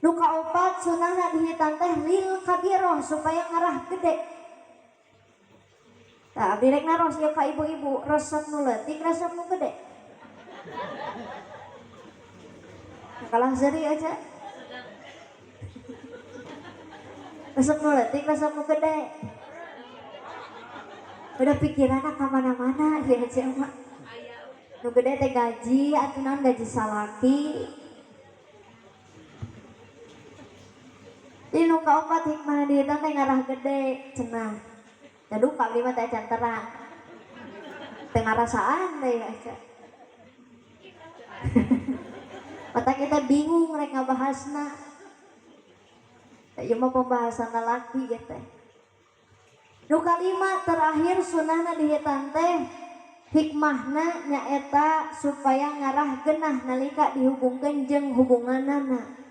Nu kaopat sunahna dihitan teh lil kabiroh supaya ngarah gede. Tah abdi rek naros ieu ka ibu-ibu, resep nu leutik resep nu gede. Kalah seuri aja. Resep nu leutik resep nu gede. Udah pikiranna ka mana-mana ieu aja mah. Nu gede teh gaji atuh naon gaji salaki. Jadi nu kaopat hikmah dihitan teh ngarah gede cenah. Da duka abdi mah teh acan terang. Teu ngarasaan deui aja. Mata kita bingung rek ngabahasna. Ieu mah pembahasan lalaki ieu teh. Nu kalima terakhir sunahna dihitan teh hikmahna nyaeta supaya ngarah genah nalika dihubungkeun jeung hubunganana.